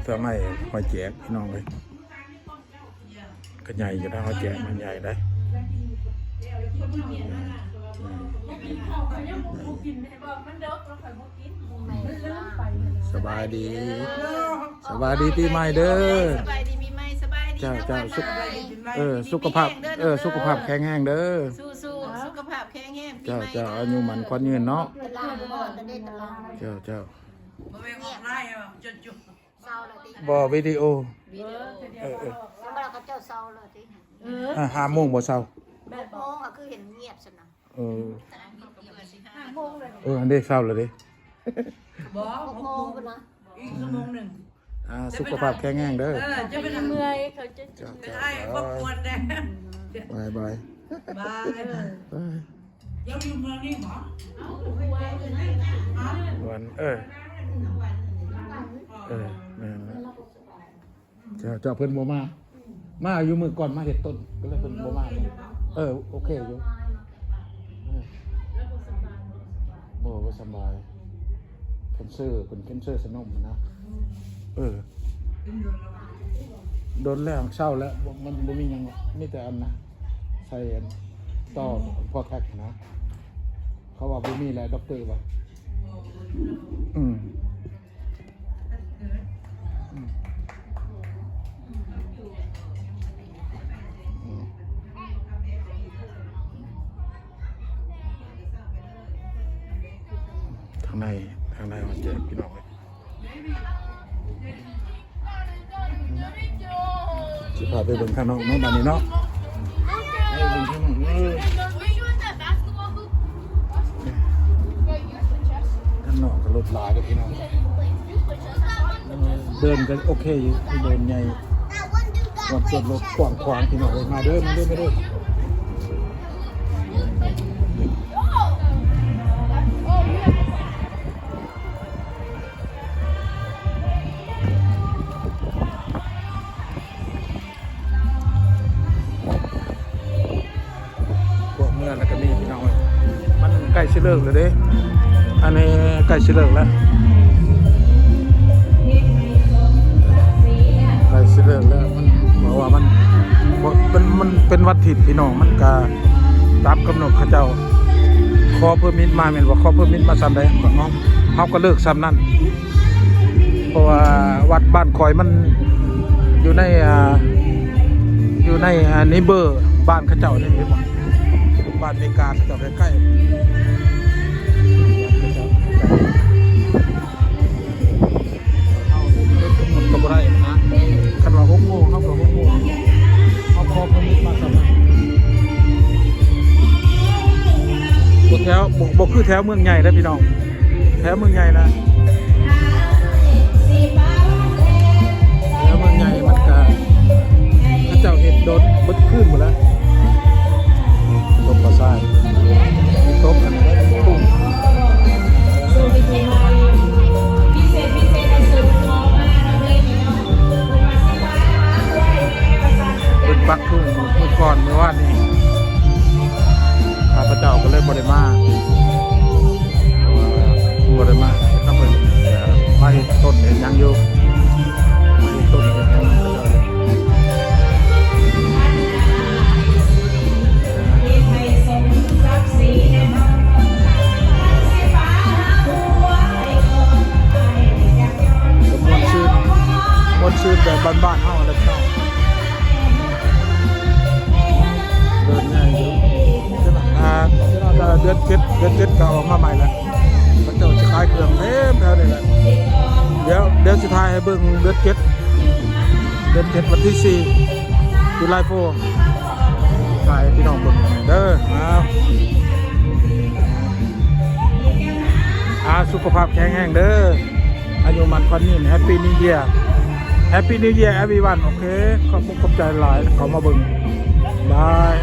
ສະໄໝຫອຍແຈກ ພີ່ນ້ອງເອີຍ ກະໃຫຍ່ຢູ່ນະ ຫອຍແຈກມັນໃຫຍ່ໄດ໋. ສະບາຍດີ ສະບາຍດີປີໃໝ່ເດີ. ສະບາຍດີປີໃໝ່ ສະບາຍດີ ເຈົ້າ ເຈົ້າ ສຸກ ເອີ ສຸກກະພາບ ເອີ ສຸກກະພາບແຂງແຮງເດີ. ສູ້ໆ ສຸກກະພາບແຂງແຮງ ເຈົ້າ ເຈົ້າ ອາຍຸໝັ້ນຂວັນຍືນເນາະ. ເຈົ້າ ເຈົ້າ ບໍ່ແມ່ນອອກໄລນ໌ ເຊົາແລ້ວຕິ ບໍ່ ວິດີໂອ ວິດີໂອ ເອີ ເອີ ສຳລັບເຂົາເຈົ້າເຊົາແລ້ວຕິ. ເອີ ອ່າ ຫ້າໂມງບໍ່ເຊົາ ແມ່ນບໍ່? ຫົກໂມງກໍຄືເຫັນງຽບຊັ້ນນະ. ເອີ ຫ້າໂມງເລີຍ ເອີ ອັນເດເຊົາແລ້ວເດ. ບໍ່ ຫົກໂມງພຸ້ນນະ ອີກຊົ່ວໂມງໜຶ່ງ. ອ່າ ສຸຂະພາບແຂງແຮງເດີ. ເອີ ຈະໄປເມື່ອຍ ເຂົາຈະ ເຈົ້າ ເຈົ້າ ໄປໃຫ້ຄອບຄົວແດ່. ບາຍບາຍ ບາຍ ບາຍ. ເຈົ້າຢູ່ເມືອງນີ້ບໍ່? ວັນ ເອີ ເອີ ແມ່ນແລ້ວ. ເຈົ້າ ເຈົ້າ ເພິ່ນບໍ່ມາ ມາຢູ່ມື້ກ່ອນ ມາເຮັດຕົ້ນ ກໍເລີຍເພິ່ນບໍ່ມາ. ເອີ ໂອເຄຢູ່. ເອີ ບໍ່ ບໍ່ສະບາຍ ແຄນເຊີ ເພິ່ນແຄນເຊີສະນົມນະ. ເອີ ດົນແລ້ວ ເຊົາແລ້ວ ບໍ່ ມັນບໍ່ມີຫຍັງ ມີແຕ່ອັນນະ ໃສ່ອັນຕໍ່ Protex ນະ. ເຂົາວ່າບໍ່ມີແລ້ວ ດັອກເຕີວ່າ ອືມ ອືມ ອືມ ທາງໃນ ທາງໃນມາແຈກ ພີ່ນ້ອງເອີຍ. ຊິພາໄປເບິ່ງຂ້າງນອກເນາະ ບາດນີ້ເນາະ. ໄປເບິ່ງຂ້າງນອກເດີ ຂ້າງນອກກໍລົດຫຼາຍເດີພີ່ນ້ອງ. ເດີ່ນກໍໂອເຄຢູ່ ເດີ່ນໃຫຍ່ ຈອດລົດກວ້າງຂວາງ ພີ່ນ້ອງເອີຍ. ມາເດີ ມາເດີ ມາເດີ. ພວກເມືອນລະກະມີ ພີ່ນ້ອງເອີຍ. ມັນໃກ້ຊິເລີກແລ້ວເດ້ ອັນນີ້ໃກ້ຊິເລີກແລ້ວ ໃກ້ຊິເລີກແລ້ວ. ມັນ ເພາະວ່າມັນ ມັນ ມັນເປັນວັນທິດ ພີ່ນ້ອງ ມັນກະຕາມກຳນົດເຂົາເຈົ້າ. ຂໍເພີມິດມາແມ່ນບໍ່? ຂໍເພີມິດມາຊ່ຳໃດ ເຮົາກໍເລີກຊ່ຳນັ້ນ. ເພາະວ່າວັດບ້ານຂ້ອຍມັນຢູ່ໃນ ອ່າ ຢູ່ໃນ ອ່າ ເນເບີບ້ານເຂົາເຈົ້ານີ້ ເຫັນບໍ່? ບ້ານເມກາເຂົາເຈົ້າໃກ້ໆ. ເຮົາກຳນົດກໍບໍ່ໄດ້ນະ ຄັນວ່າຫົກໂມງ ເຮົາກໍຫົກໂມງ ເຮົາຂໍເພິ່ນມາຊ່ຳນັ້ນ. ບໍ່ແຖວ ບໍ່ ບໍ່ຄືແຖວເມືອງໃຫຍ່ເດ້ພີ່ນ້ອງ. ແຖວເມືອງໃຫຍ່ນະ ແຖວເມືອງໃຫຍ່ມັນກະ ເຂົາເຈົ້າເຮັດໂດນເບິດຄືນໝົດແລ້ວ. ຕົກປາຊາຍ ຕົກອັນນັ້ນ ເພິ່ນປັກທຸງມື້ກ່ອນ ມື້ວານນີ້ ຂ້າພະເຈົ້າກໍເລີຍບໍ່ໄດ້ມາ ເພາະວ່າບໍ່ໄດ້ມານຳເພິ່ນ ມາເຮັດຕົ້ນເຮັດຫຍັງຢູ່ ມາເຮັດຕົ້ນເຮັດຫຍັງນຳເຂົາເຈົ້າຢູ່. ກໍມ່ວນຊື່ນ ມ່ວນຊື່ນແບບບ້ານໆເຮົາແຫຼະເນາະ. ເດີ່ນໃຫຍ່ຢູ່ ອ່າ ເດືອນເຈັດ ເດືອນເຈັດກໍອອກມາໃໝ່ແລ້ວ ເຂົາເຈົ້າຊິຂາຍເຄື່ອງເຕັມແຖວນີ້ແຫຼະ. ດຽວ ດຽວຊິຖ່າຍໃຫ້ເບິ່ງເດືອນເຈັດ ເດືອນເຈັດ ວັນທີສີ່ July four ຖ່າຍໃຫ້ພີ່ນ້ອງເບິ່ງເດີ. ອ້າວ ອ່າ ສຸຂະພາບແຂງແຮງເດີ ອາຍຸໝັ້ນຂວັນຍືນ. Happy New Year Happy New Year everyone. ໂອເຄ ຂອບ ຂອບໃຈຫຼາຍເຂົ້າມາເບິ່ງ ບາຍ.